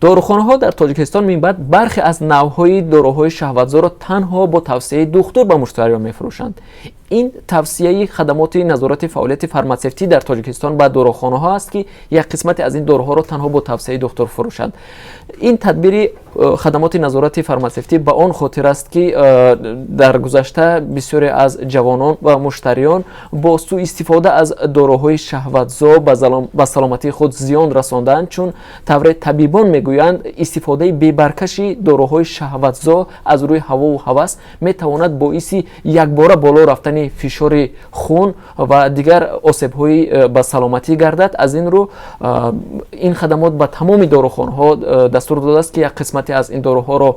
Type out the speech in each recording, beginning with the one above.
Дорухонаҳо дар Тоҷикистон минбаъд бархе аз навъҳои доруҳои шаҳватзоро танҳо бо тавсияи духтур ба муштариён мефурӯшанд. Ин тавсияи хадамоти назорати фаъолияти фарматсевтӣ дар Тоҷикистон ба дорухонаҳо аст, ки як қисмате аз ин доруҳоро танҳо бо тавсияи духтур фурӯшанд. Ин тадбири хадамоти назорати фарматсевтӣ ба он хотир аст, ки дар гузашта бисёре аз ҷавонон ва муштариён бо сӯистифода аз доруҳои шаҳватзо ба саломатии худ зиён расондаанд, чун тавре табибон мегӯянд, истифодаи бебаркаши доруҳои шаҳватзо аз рӯи ҳавову ҳавас метавонад боиси якбора боло рафтани фишори хун ва дигар осебҳои ба саломатӣ гардад. Аз ин рӯ ин хадамот ба тамоми дорухонаҳо дастур додааст, ки як қисмате аз ин доруҳоро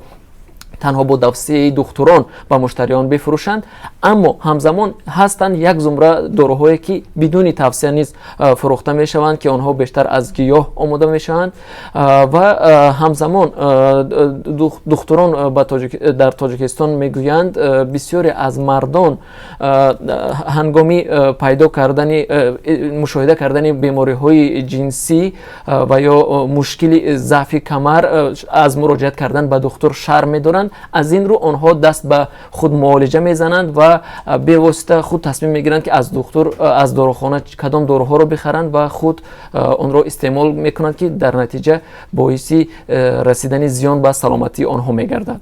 танҳо бо тавсияи духтурон ба муштариён бифурӯшанд. Аммо ҳамзамон ҳастанд як зумра доруҳое, ки бидуни тавсия низ фурӯхта мешаванд, ки онҳо бештар аз гиёҳ омода мешаванд. Ва ҳамзамон духтурон дар Тоҷикистон мегӯянд, бисёре аз мардон ҳангоми пайдо кардани, мушоҳида кардани бемориҳои ҷинсӣ ва ё мушкили заъфи камар аз муроҷиат кардан ба духтур шарм медоранд. Аз ин рӯ онҳо даст ба худмуолиҷа мезананд ва бевосита худ тасмим мегиранд, ки аз духтур, аз дорухона кадом доруҳоро бихаранд ва худ онро истеъмол мекунанд, ки дар натиҷа боиси расидани зиён ба саломатии онҳо мегардад.